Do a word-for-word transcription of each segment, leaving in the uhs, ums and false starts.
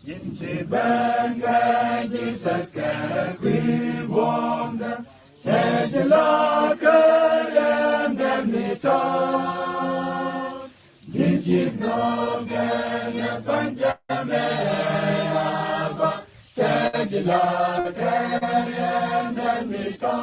Ji̱n ci ben kɛ Jesus kɛ kui̱ buɔ̱mdä, cɛ ji̱ la kɛ yɛn dee mi tɔ̱. Ji̱n ci nɔŋ kɛ yɛn Benjamin a bä, cɛ ji̱ la kɛ yɛn dee mi tɔ̱.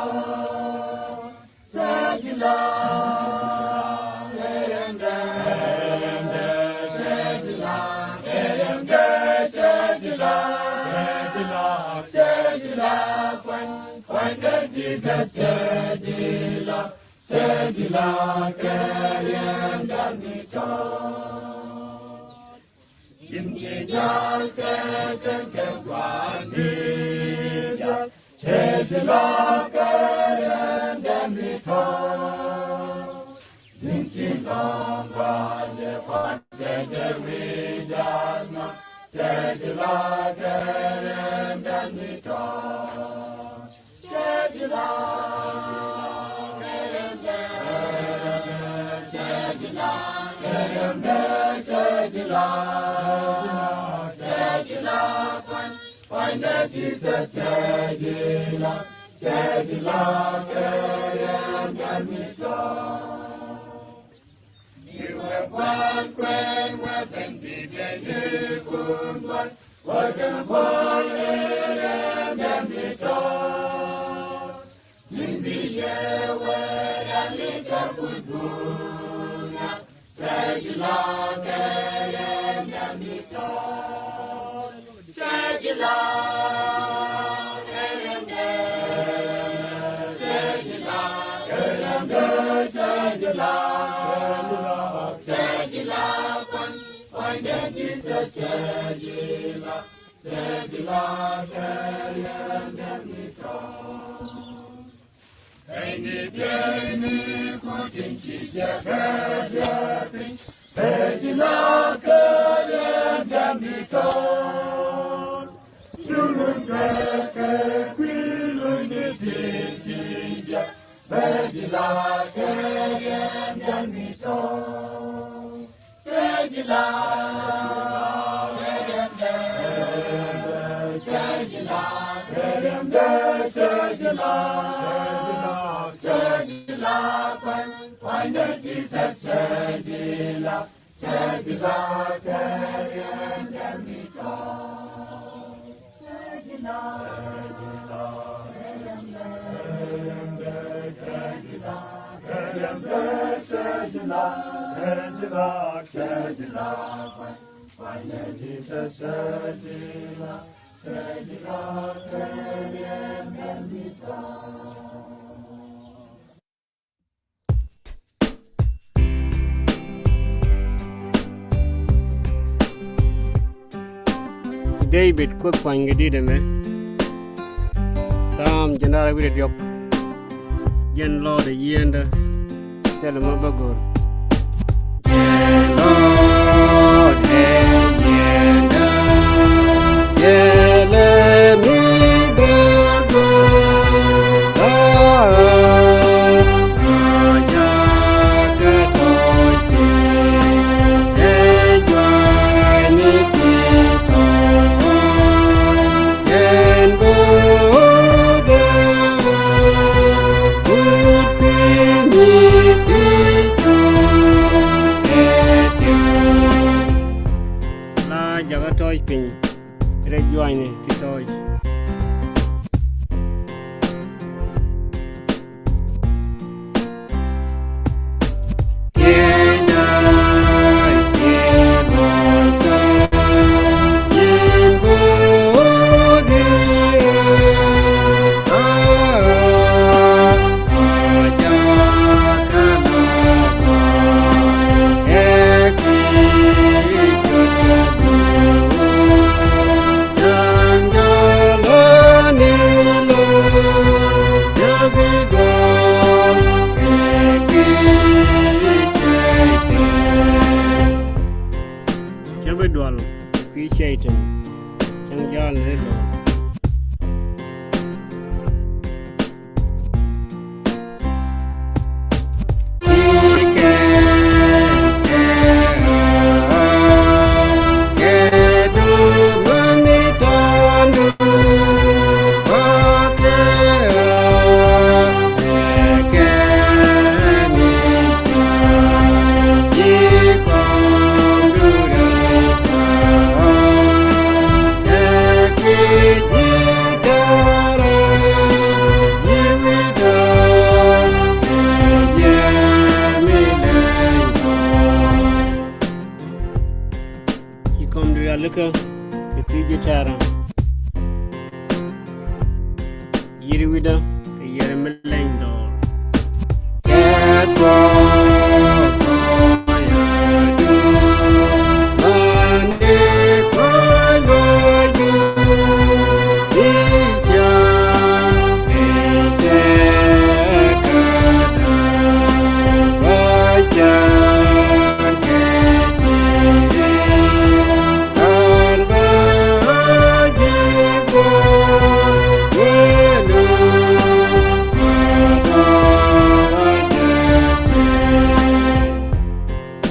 Ji̱n ci jal kɛ kɛ kɛ gua̱a̱th mi jal, cɛ ji̱ la kɛ riɛn dee mi tɔ̱. Ji̱n ci nɔŋ gua̱a̱th cɛ kua̱n kɛ jɛ wi̱i̱ jal ma, cɛ ji̱ la kɛ riɛn dee mi tɔ̱. David Kuoth Kuany kɛ di̱t ɛmɛ. Thaam jiɛn da̱ŋ rɛw wi̱cdɛ diɔ̱k. Jiɛn lɔɔdɛ yiëëndä, thilɛ mi bä go̱r. Jiɛn lɔɔdɛ yiëëndä, thilɛ mi bä go̱r. La jakä tɔɔc piny rɛy juanyni ti tɔɔc. Cä bi dual kui̱ cɛy-tan cäŋ ja̱a̱l ni lo̱o̱. Ci kɔm di rialikä kɛ kui̱ ji̱ tɛ̈rä. Yiëri wi̱cdä kɛ yiëri mi leny dɔɔr.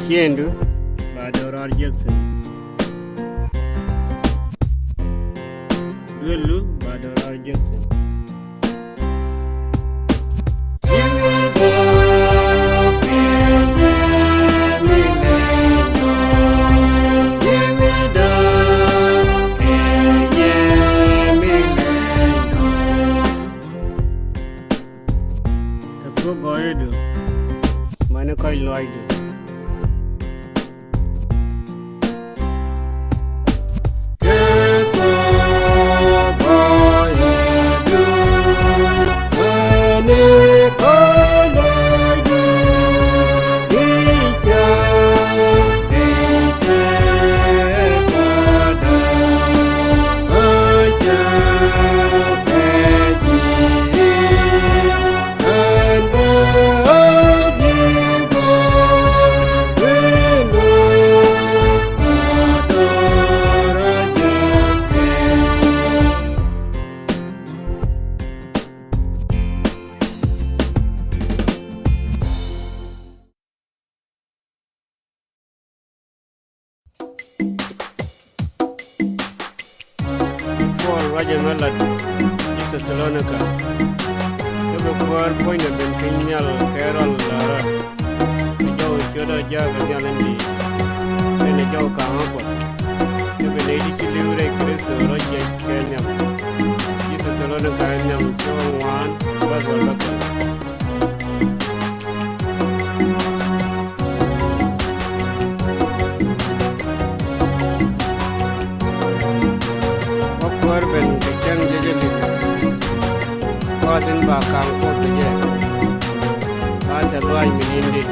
Ciëŋdu ba do̱raar Jackson. Duëlu ba do̱raar Jackson. Kɛ thuɔ̱k gɔɔyädu mäni kɔc lɔaacdu. Paul ruacɛ mi lat ji̱ Thɛthalonika. Cä bi kuäär puɔ̱nydɛ ben piny nhial kɛ rɔl la̱rä. Bi jɔw ciötdä jaak kɛ nhial in di̱i̱t. Jɔw ka̱a̱ŋä Kuɔth. Cä bi nɛy ti ci li̱w rɛy Kritho rɔ jiɛc kɛ nhiam. Ji̱ Thɛthalonika nhiam cio̱k ŋuan bäth wäl bäkɛl. Wä Kuäär ben kɛ cäŋ jɛ jɛ lik. Kuath in ba ka̱a̱ŋ Kuoth kɛ jɛ. Ba tɛ luaac mi ni̱n di.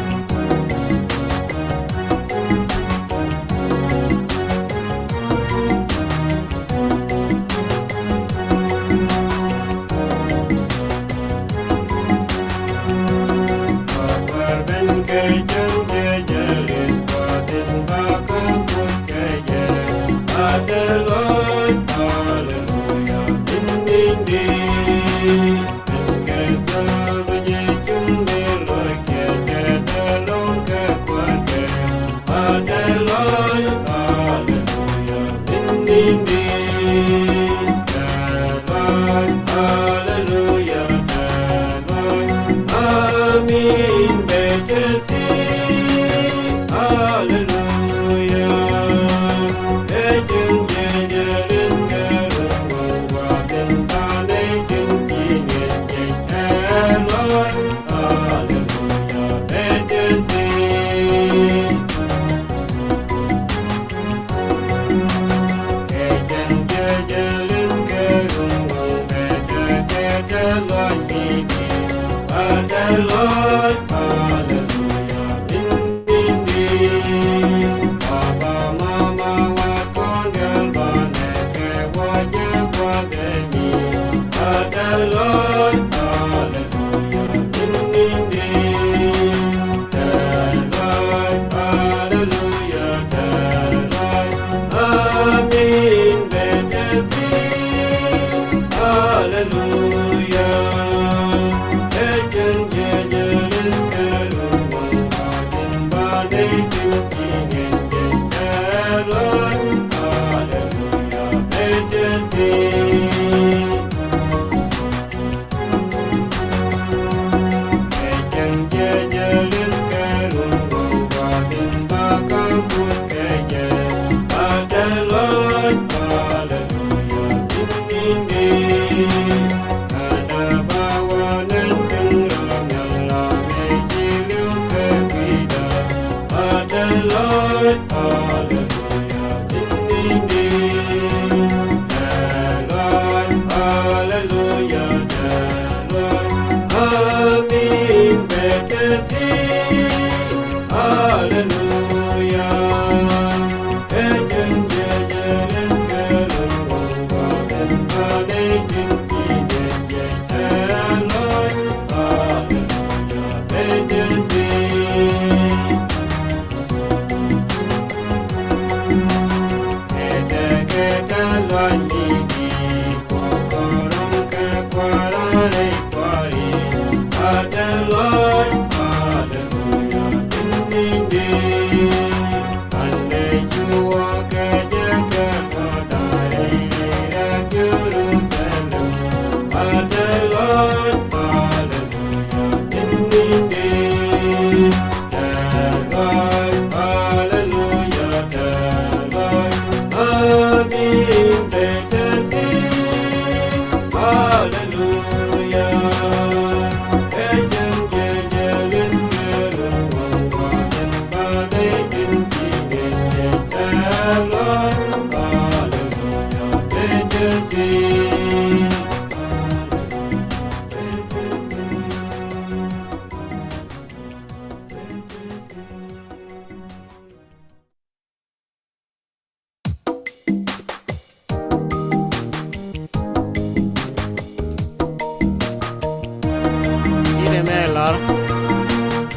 Inɛ mɛ lar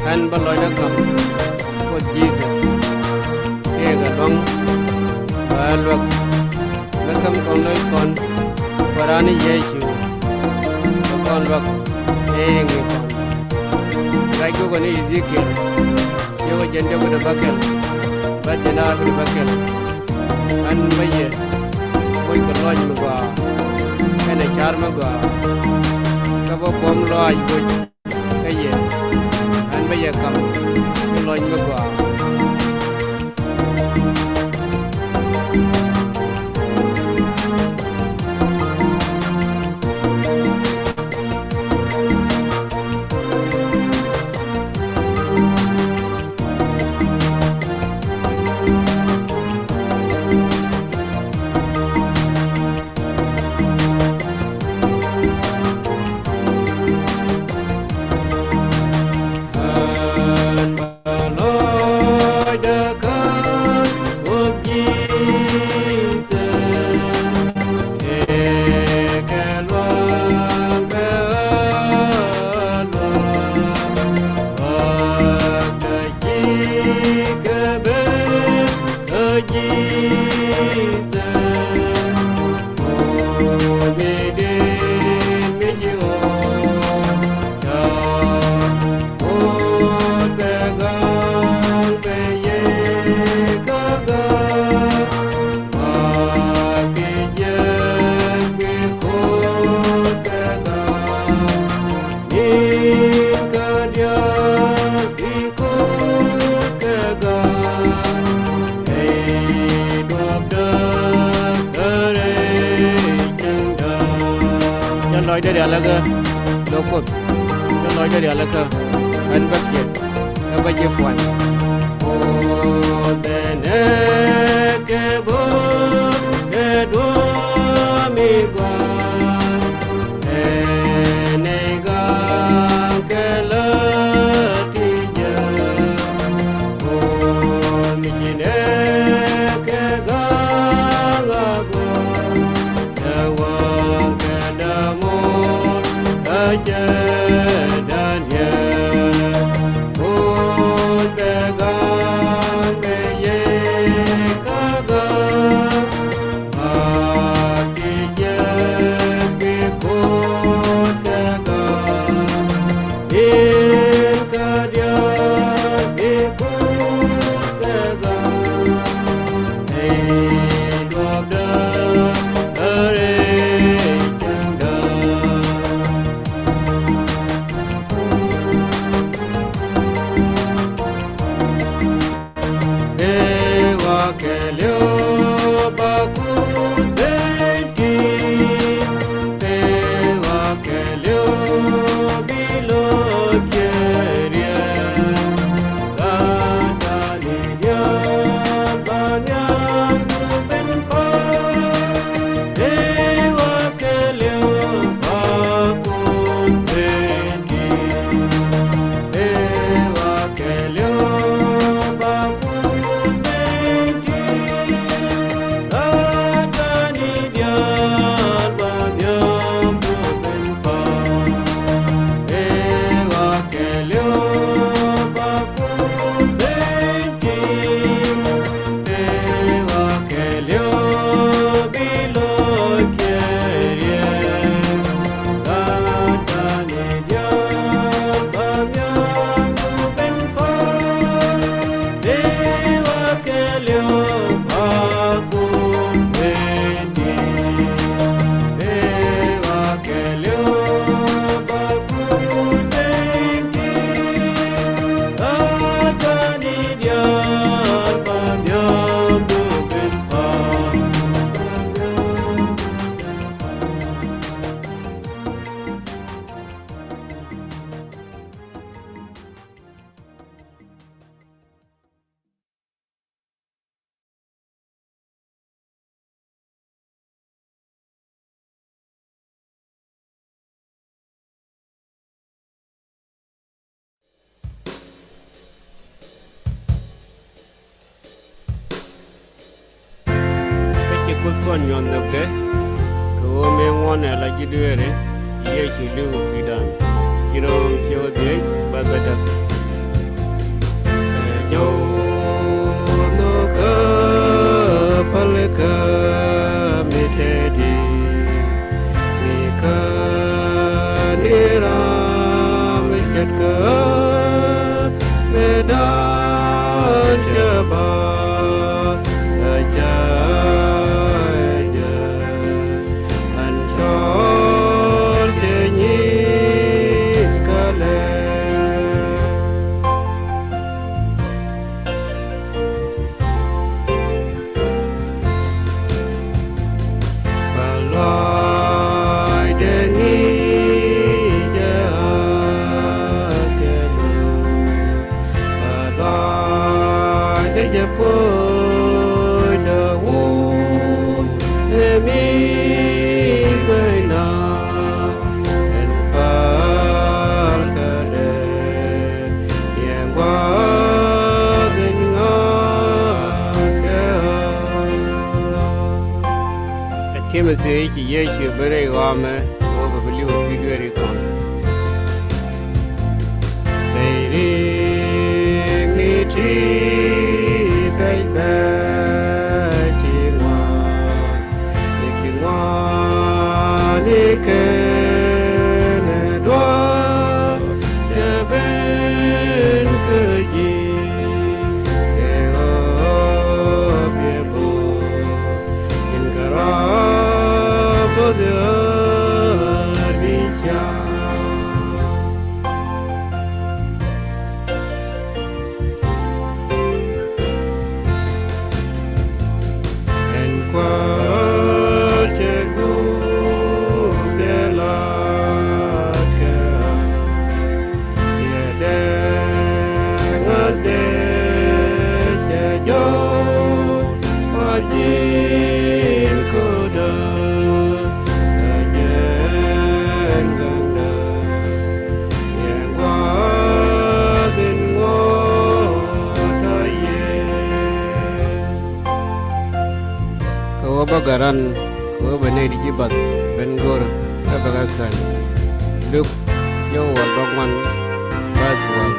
ɣän bä lɔcdä gam Kuoth Jesus kiɛ kɛ luaŋ bä luäk. Bä käm kɔn lo̱c kɔn Kuääran ni Yecu bä kɔn luäk ëë ŋi̱i̱c kɔn. Ruac gök ɛ ni Ezekiel ciökɛ jiɛn diɔ̱k kɛnɛ bäkɛl bä jiɛn da̱ŋ rɛw kɛnɛ bäkɛl. Ɣän bä yɛ moc kɛ lɔc mi gɔaa kɛnɛ ca̱r mi gɔaa. Kä bä buɔ̱m lɔaac go̱c kä yɛ, ɣän bä yɛ ka̱m kɛ lɔc mi gɔaa. Jɛ lɔcdä rialikä, lɔ Kuoth. Jɛ lɔcdä rialikä, ɛn bä kiɛt, ɛ bä ji̱ pua̱ny. Kä ci Kuoth kɔn nyuɔ̱n nhökdɛ, kɛ ɣöö mëë ŋuɔ̱nɛ la ji̱ dueeri, Yecu li̱w wi̱i̱dan. Ji̱n rɔ̱ɔ̱ŋ ciɛ wä dhiec, bä bä däk. Ɛ jɔw nhökä pälikä mi tëëdi, mi kä ni ram mi ce̱tkä mëë da̱a̱n cɛ bath ɛ cä jɛ. An cɔl cɛ nyin kälɛ. Bä lɔcdɛ ŋi̱i̱cɛ a kɛ lo̱c. Bä lɔcdɛ jɛ puɔ̱nydɛ wut ɛ mi gua̱cna. Ɛn pal kädɛ yɛ gua̱a̱th in ŋa̱ Bä thiec ci Yecu ben rɛy ɣɔmɛ, wä bɛ bi li̱w ɛ pi̱i̱t dueeri kɔn. Bey ri̱i̱ŋni ti pec bɛ ti ŋuan, ni ti ŋuan ni kɛn ɛ duɔ̱ɔ̱r cɛ ben kä ji̱ kɛ ɣɔ̱ɔ̱p yɛ bur. In kɛ rap both earth bi ca. Ɛn kuäär cɛ guur bia lat kɛ yɛ dee ŋa̱th dee cɛ jɔw. Wa ji̱n ko̱dä kä jɛn gaŋdä, yɛn gua̱a̱th in ŋuɔ̱t a yɛ. Kɛ ɣöö bä gat ran, kɛ ɣöö bɛ nɛy ti ji̱ bath ben go̱r kä bɛ kɛ kän. Luk cio̱k wäl bäŋuan, verse one.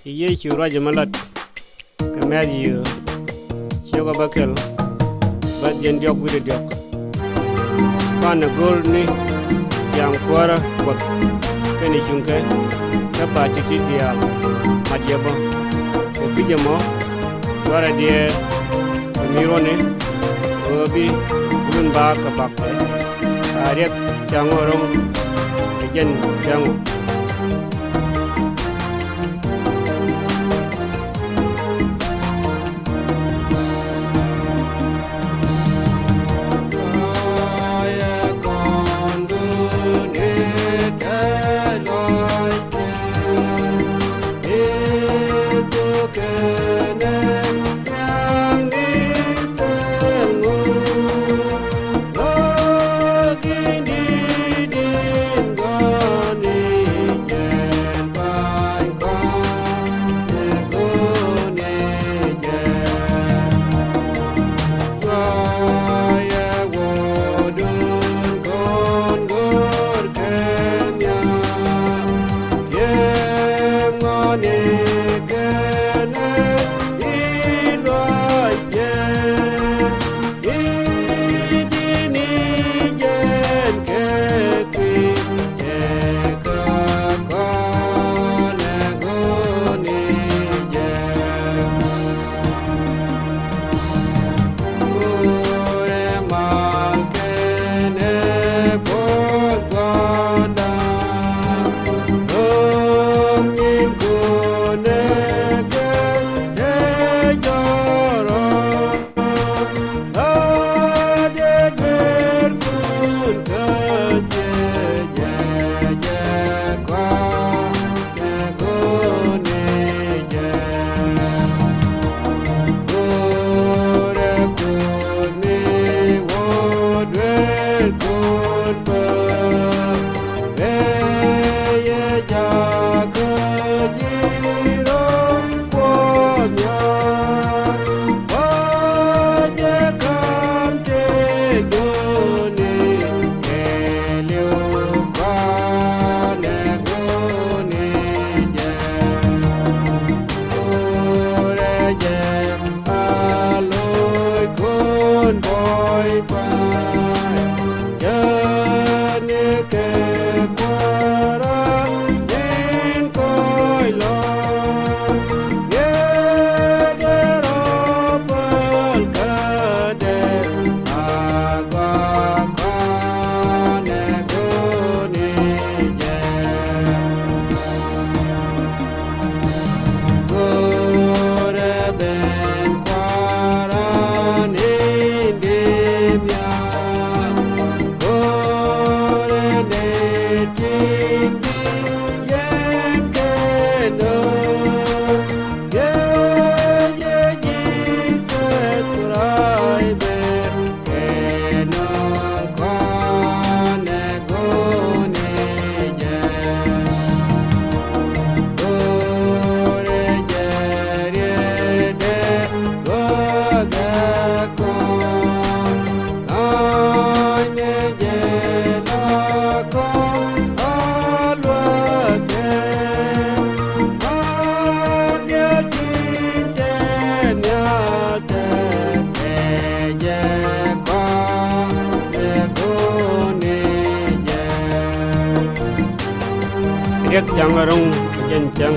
Ci Yecu ruac ɛmɛ lat kɛ Mɛthiu ciökɛ bäkɛl, bäth jiɛn diɔ̱k wi̱cdɛ diɔ̱k. Banɛ go̱r ni ciaŋ kuäärä Kuɔth kɛnɛ cuŋkɛ kä pa̱a̱t ti̱ti̱ diaal mat yɛ bä. Kɛ kui̱c ɛmɔ cuarɛ diɛɛr kɛ mi ruɔ̱ni ɣöö bi run baak kɛ bak kɛ a riɛk caŋ ɣöö ro̱ŋ kɛ jɛn caŋ ɣöö. Cäŋ ro̱ŋ kɛ jɛn cäŋ.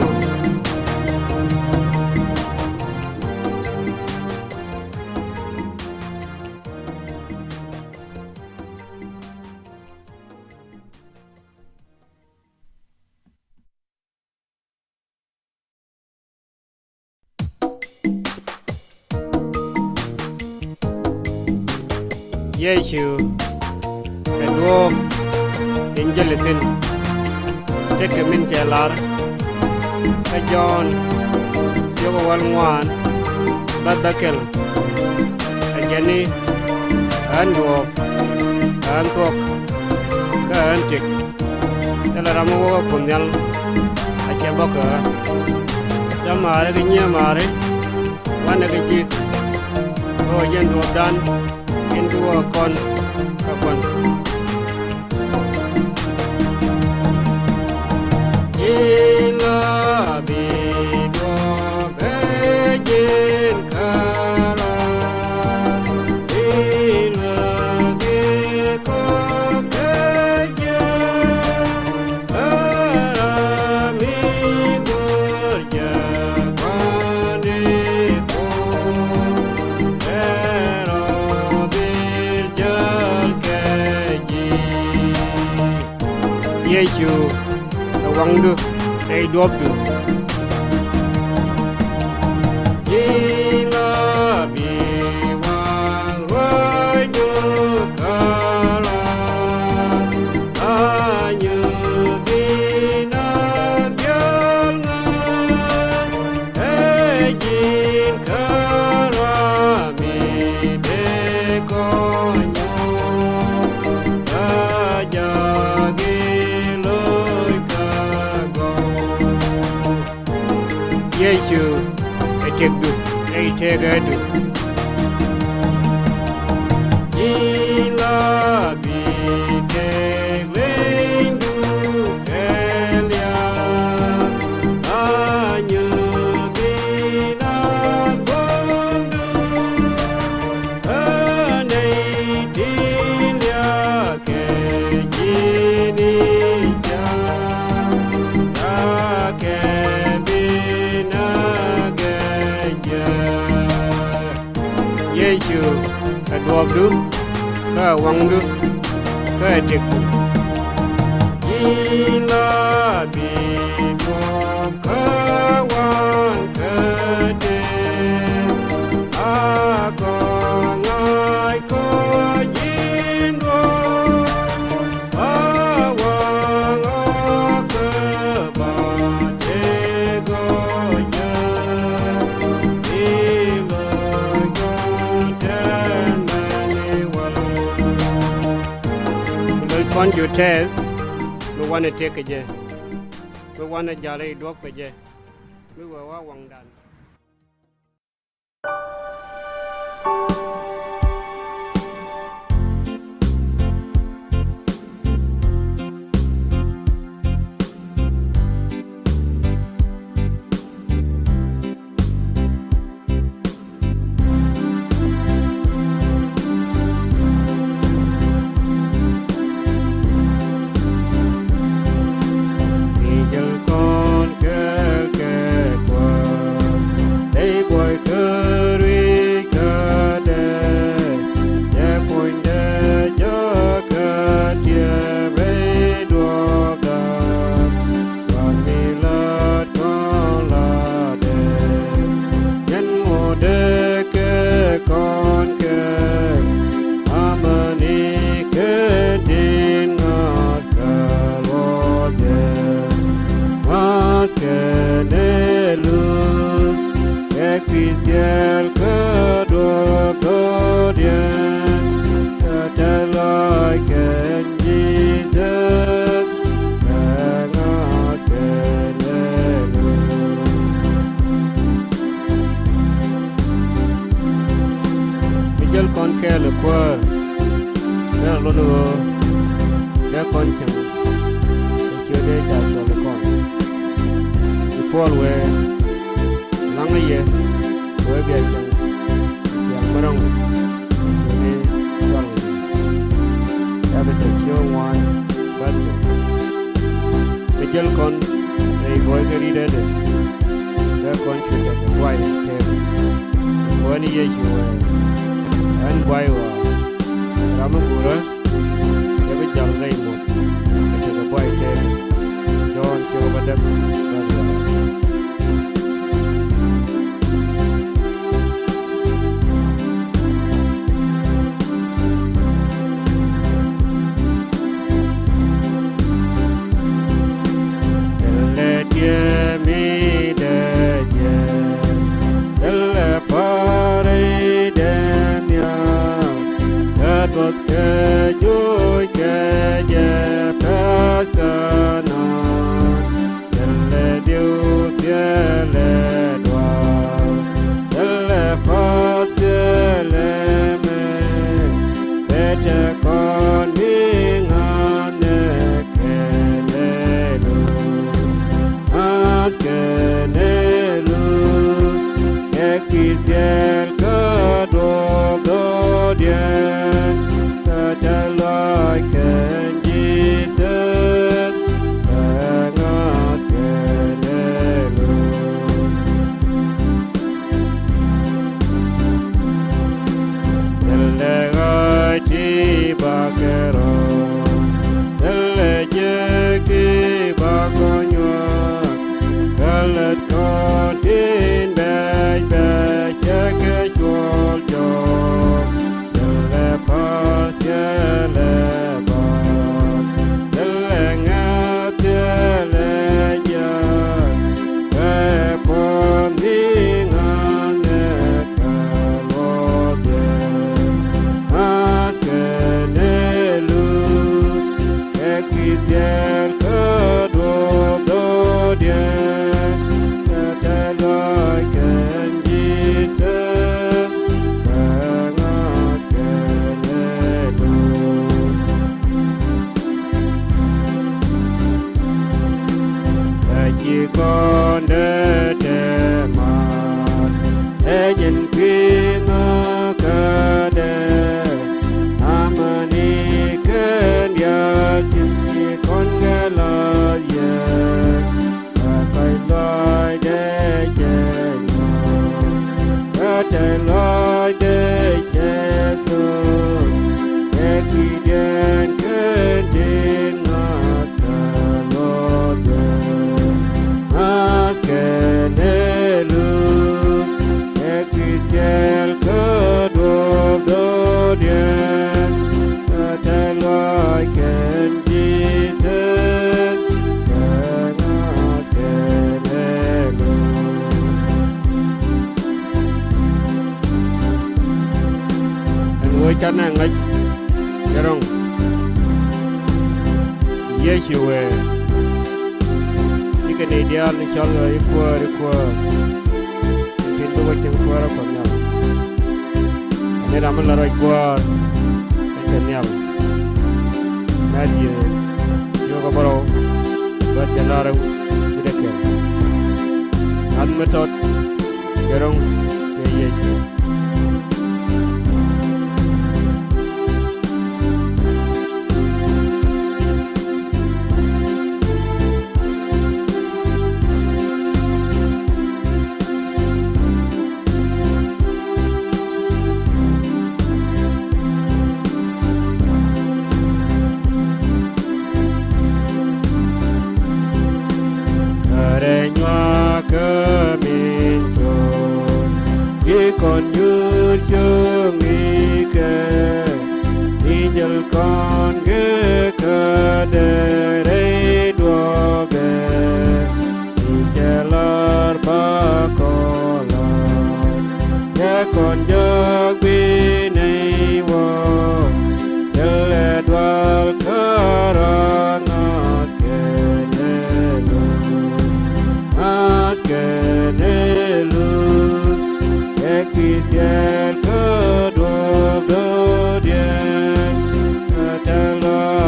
Yecu ɛ duɔ̱ɔ̱p in jäli thi̱n, tekɛ min cɛ lar kä Jɔ̱ɔ̱n, ciökɛ wäl ŋuan, bäth bäkɛl. Ɛ jɛn i̱, ɣän duɔ̱ɔ̱p, ɣän thuɔ̱k, kä ɣän tëk. Thilɛ ram mi wäkɛ Kuoth Nhial a cɛ bä kä ɣä. Cä maari kɛ nyiee maari, wanɛ kɛ Jethu. Ɣöö jɛn duɔ̱ɔ̱pdan in bi wä kɔn kä kɔn. Ji̱n la bi duɔ̱ɔ̱p ɛ ji̱n kära. Yecu ɛ waŋdu, ɛ duɔ̱ɔ̱pdu. Ji̱n la bi waŋ ruɔ̱cdu kära, a nyuth bi na bial ŋa̱, ɛ ji̱n kära mi dee kɔnyɔ, kä jagi lo̱c kä gɔw. Yecu ɛ tëkdu, ɛ tëkädu. Ji̱n la bi tëk lenydu kɛɛliak, a nyuth bi na buɔ̱mdu. Kä nɛy ti liakɛ ji̱n i̱ ca, liakɛ bi na gɛc jɛ. Yecu ɛ duɔ̱ɔ̱pdu, kä ɛ waŋdu, kä ɛ tëkdu. Ji̱n la bi duɔ̱ɔ̱p kä waŋ kä tëk, a kɔ ŋa̱c kɔ ji̱n duɔ̱ɔ̱p, a waŋ ɔ kä ba tëk ɔ jɛ, i̱ lo̱c kɔn tɛn mɛn i̱ wal. Lo̱c kɔn ji̱ tɛth, mi wanɛ tëk kɛ jɛ, mi wanɛ ja̱l i̱ duɔ̱ɔ̱p kɛ jɛ, mi wee wa waŋdan. Ti jäl kɔn kɛɛl kɛ Kuäär, tey buɔy kä ri̱c kädɛ, cɛ puɔ̱nydɛ jɔkä tiɛɛp rɛy duɔ̱ɔ̱pdan. Kuan mi lät kɔn latdɛ, yɛn ŋotdɛ kɛ kɔn kɛ, amäni kɛ tin ŋa̱th kɛ luɔ̱thɛ, ŋa̱th kɛ nɛ luth, kɛ kui̱ thil kä duɔ̱ɔ̱p dɔ̱diɛn, kä tɛ̈th lɔaac kɛ Jesus, kɛ ŋa̱th kɛ nɛ luth. Bi jäl kɔn kɛɛl ɛ Kuäär, dee a luɔt ni ɣöö dee kɔn cieŋ kɛ ciöt dee ca cɔl kɔn. Bi Puɔl wee laŋä yɛ, wee bia cieŋ, ciaŋ mi ro̱ŋ, ciötni cɔl kɛ. Epɛthäth ciöt ŋuan, bäth kɛ. Bɛ jäl kɔn rɛy buɔy kɛ ri̱t ɛ dee. Bɛ kɔn cuɛ kɛ buay kɛ. Kuäär ni Yecu ɛ. Ɣän buay ɣɔaa. Ram mi gurä. Cɛ bi jal rɛy mɔ. Kɛ tekɛ buay kɛ. Jɔ̱ɔ̱n cɛ wä bä däk. Bä rial. Thilɛ diɛ mi dee jɛ, thilɛ pa̱ri dee nhial, kä duɔth kɛ juuc kɛ jɛ pɛth kä naath. Thilɛ diw thilɛ dual, thilɛ pa̱th thilɛ mɛ, bɛ tɛ kɔn mi ŋa̱n nɛ kɛnɛ lu, ŋa̱th kɛnɛ lu, kɛ kui̱ thil kä duɔ̱ɔ̱p dɔ̱diɛn, kä tɛ lɔc kɛn Jesus, kɛ ŋa̱th kɛnɛ lu. Thilɛ ɣa̱c ti bakɛ rɔ, thilɛ jek ti bakɔ nyuak, kä lät kɔn tin bɛc bɛc cɛ kɛ cuɔl jɔk. Thilɛ pa̱th thilɛ bak, thilɛ ŋäth thilɛ jak, kɛ puɔ̱n ni ŋa̱n nɛ kɛ luɔth jɛ. Ŋa̱th kɛnɛ lu, kɛ kui̱ thil kä duɔ̱ɔ̱p dɔ̱diɛn, kä tɛ lɔc kɛn Jesus, kɛ ŋa̱th kɛnɛ lu. Kä ci kɔn dee tɛ ma̱a̱t, ɛ jɛn kui̱ ŋa̱ kädɛ, amäni kɛn diaal tin ci kɔn kɛ la̱th yɛ. Kä kɔc lɔcdɛ cɛ nyɔk, kä tɛ̈th lɔcdɛ cɛ thok, kɛ kui̱diɛn kɛn tin ŋa̱th kä luɔthɛ. Ŋa̱th kɛnɛ luth, kɛ kui̱ thil kä duɔ̱ɔ̱p dɔ̱diɛn, kä tɛ̈th lɔc kɛn Jesus, kɛ ŋa̱th kɛnɛ luth. Ɛn ɣöö canɛ ŋäc kɛ ro̱ŋ. Yecu wëë, cikɛ nɛy diaal ni cɔl ɣä i̱ Kuäär, i̱ Kuäär, tin bi wä cieŋ Kuäär ɛ Kuɔth Nhial. Ɛn ni ram mi la ruac Kuäär ɛn kɛ nhial. Mathiu, ciökä bärɔw, bä cɛ lar wi̱cdɛ kɛl. Ŋa̱th mi tɔt kɛ ro̱ŋ kɛ Yecu. Kärɛ nyuak kä min cuɔ̱ɔ̱ŋ, i̱ kɔn nyuur cuŋ ikɛ, i̱ jäl kɔn gek kädɛ rɛy duɔ̱ɔ̱pɛ. I̱ cɛ lar bakɔ lar, cɛ kɔn jɔk bi nɛy wä, thilɛ dual kärɔ̱ ŋa̱th kɛnɛ luth, ŋa̱th kɛnɛ luth, kɛ kui̱ thil kä duɔ̱ɔ̱p dɔ̱diɛn, kä tɛ̈th lɔc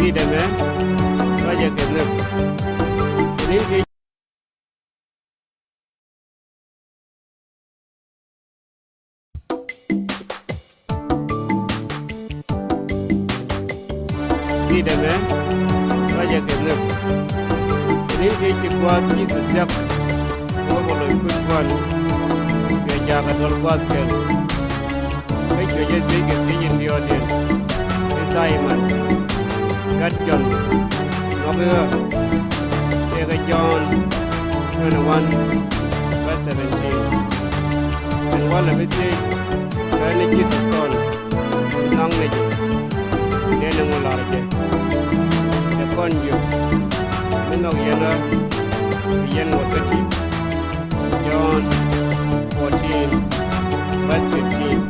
Ti dɛmɛ ruacɛ kɛ nhök. Ni ti Ti dɛmɛ ruacɛ kɛ nhök. Ni ti ci gua̱a̱th Ji̱thɛ thia̱k. Wä bä loc kui̱ kuan. Cuɛ jaak a duɔl gua̱a̱th kɛl. Kä cuɛ jɛ thiec kɛ thiec in diɔɔdiɛn. Ti Thaimän. Gat Jɔn. Nhɔk i̱ ɣä. Tëëkɛ Jɔ̱ɔ̱n twenty one verse seventeen. Ɛn walɛ bi thiec kä ni Ji̱thɛ kɔn. Naŋ ni jɛ. Nɛn ɛŋu lar jɛ. Cɛ kɔn jiök mi nhɔk yɛn ɣä. Bi yɛn wä kä ti. John fourteen, verse fifteen.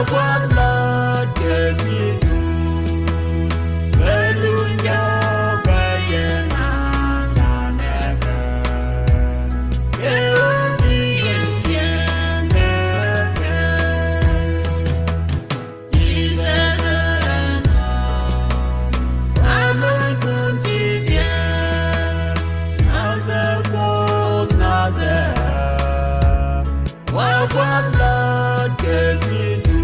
Kuath Lord kɛ kui̱du, kɛ luny jɔk kɛ yɛn an la nɛkɛ. Kɛ ɣöö bi yɛn cieŋ kɛ kɛ. Jesus ɛnɔ, a luny kun ci diɛn, Nazareth Kuoth Nazareth. Wa Kuath Lord kɛ kui̱du,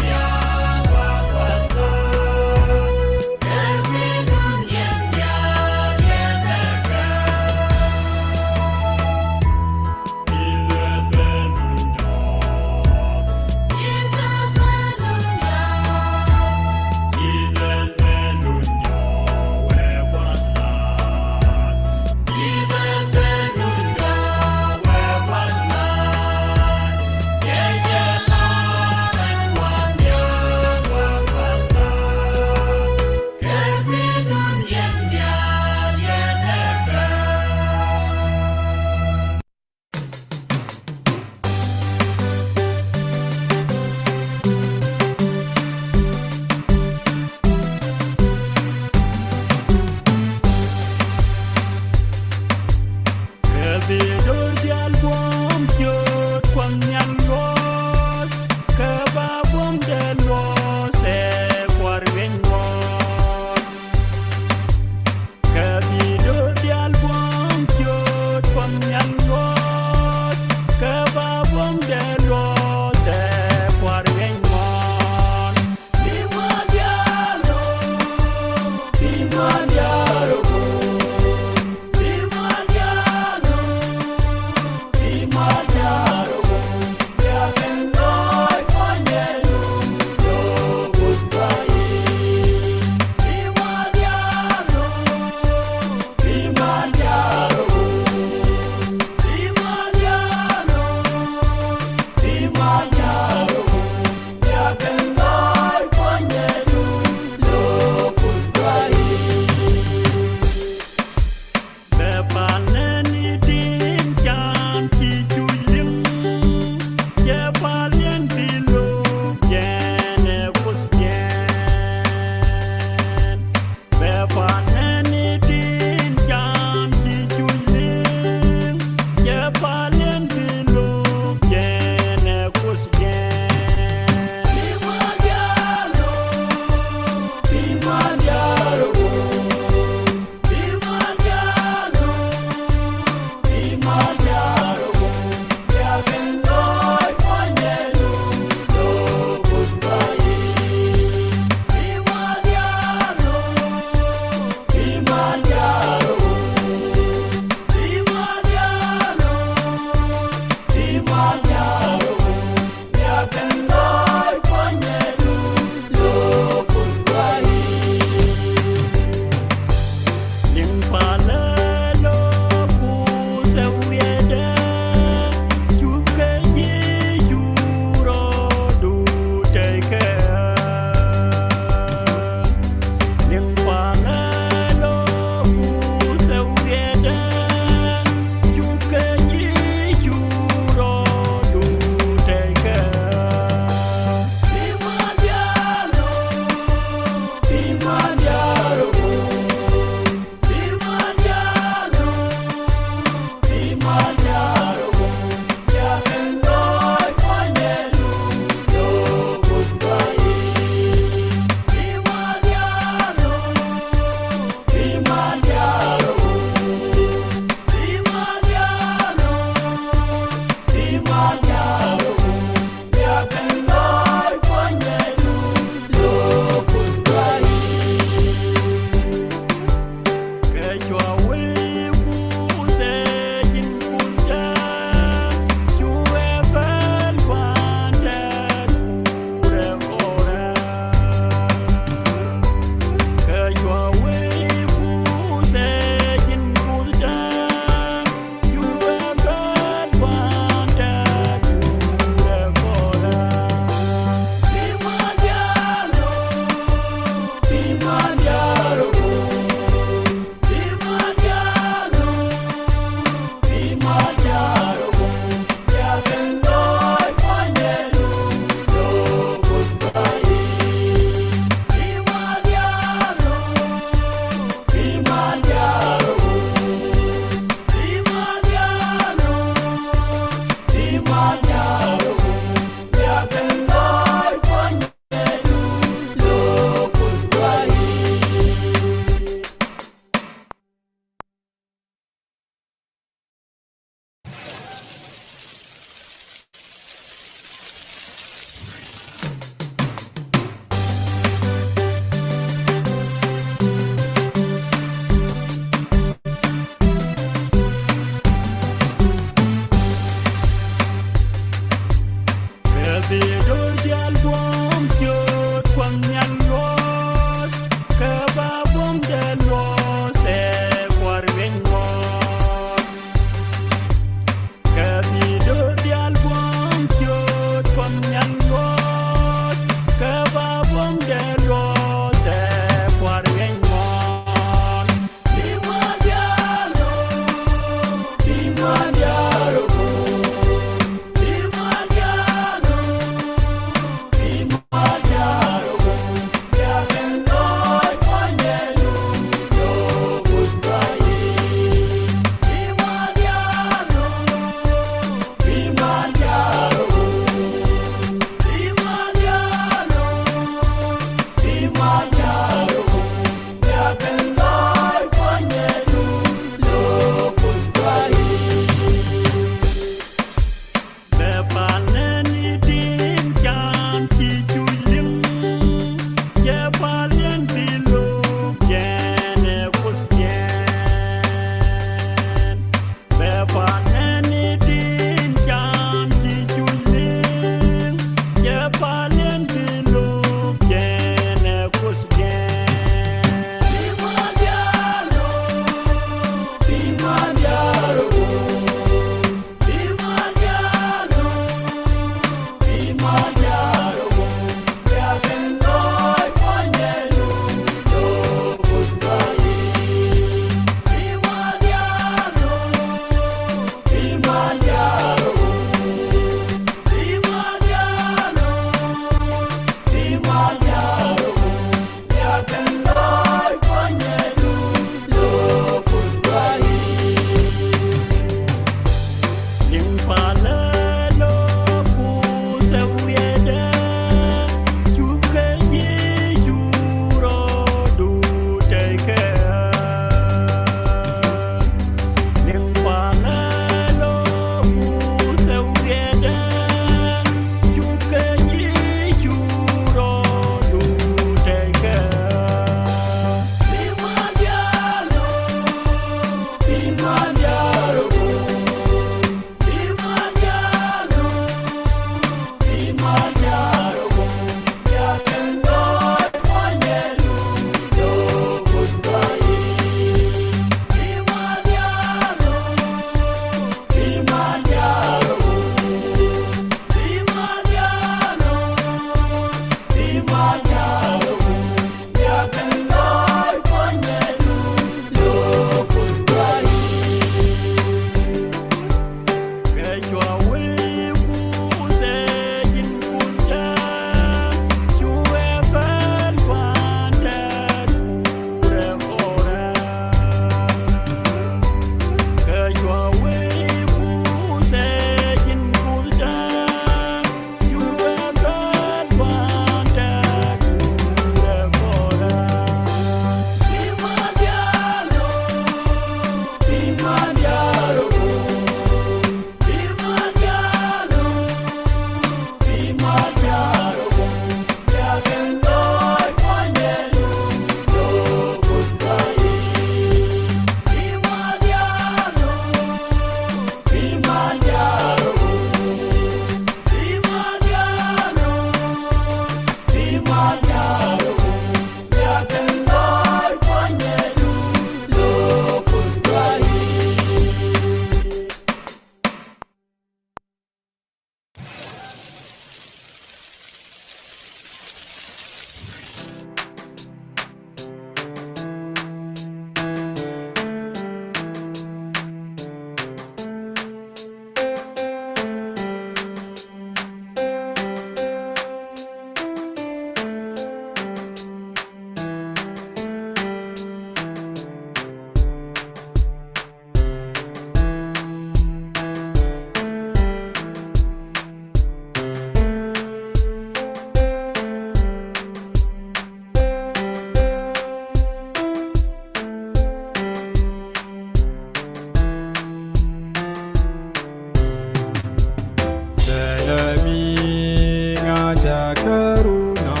Kärunɔ,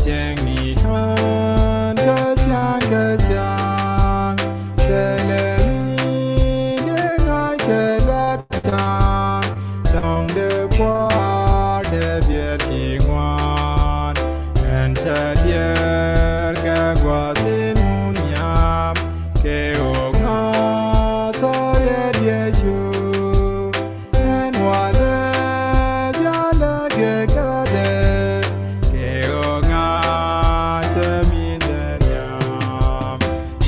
cieŋni ɣän kä thia̱a̱ŋ kä thia̱a̱ŋ. Thilɛ mi dee ŋa̱c kɛ lɛp thia̱a̱ŋ. Dɔ̱ŋ dee kua̱r kɛ biɛl ti ŋuan. Ɛn cä diɛɛr kɛ gua̱th in mun nhiam. Kɛ ɣöö ŋa̱th ɛ riet Yecu. Ɛn walɛ diaalɛ kɛ kädɛ kɛ ɣöö ŋa̱th ɛ min dee nhiam.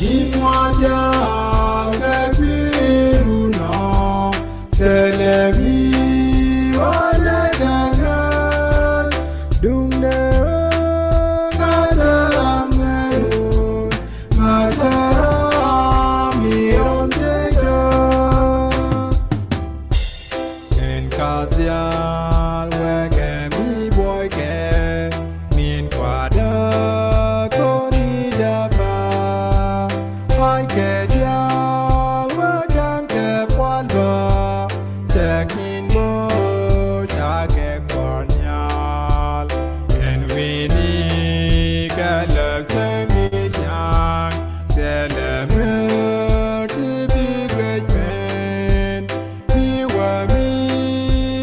Min ŋuan diaal kɛ kui̱ runɔ. Thilɛ mi walɛ kɛ ŋa̱th duundɛ ɣöö ŋa̱th ɛ ram ŋärun. Ŋa̱th ɛ ram mi rɔm tëkdä. Min ka̱th diaal wekɛ mi buɔykɛ. Min kua̱dä koni däpa. Haykɛ diaal wekɛ kɛ pual bä. Cɛ kin bo̱o̱r ca kɛ kuɔr nhial. Ɛn wi̱ni kɛ lɛp cäŋ mi ca̱ŋ. Thilɛ mär ti bi guec pen. Mi wä mi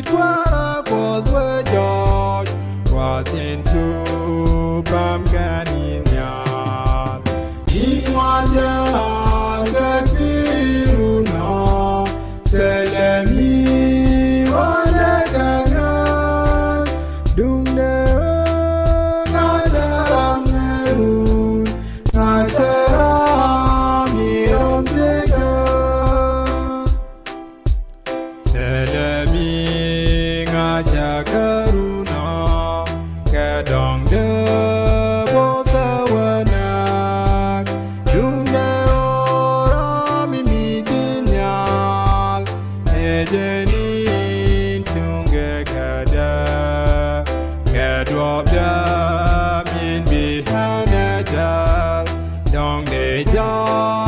tuara kuɔth wä jɔɔc. Kuɔth in cu päm kɛn in nhial. Min ŋuan diaal kɛ kui̱ runɔ. Thilɛ mi walɛ kɛ ŋa̱th duundɛ ɣöö ŋa̱th ɛ ram ŋärun. Ŋa̱th ɛ ram mi rɔm tëkdä. Thilɛ mi ŋa̱th ɛ kärunɔ kɛ dɔ̱ŋ dee bo̱th ɛ wä näk. Duundɛ ɣöö ram mi mi di̱i̱t nhial. Ɛ jɛn in cuŋ kɛ kädä kɛ duɔ̱ɔ̱pdä min bi ɣän ɛ jäl. Dɔ̱ŋ dee jäl.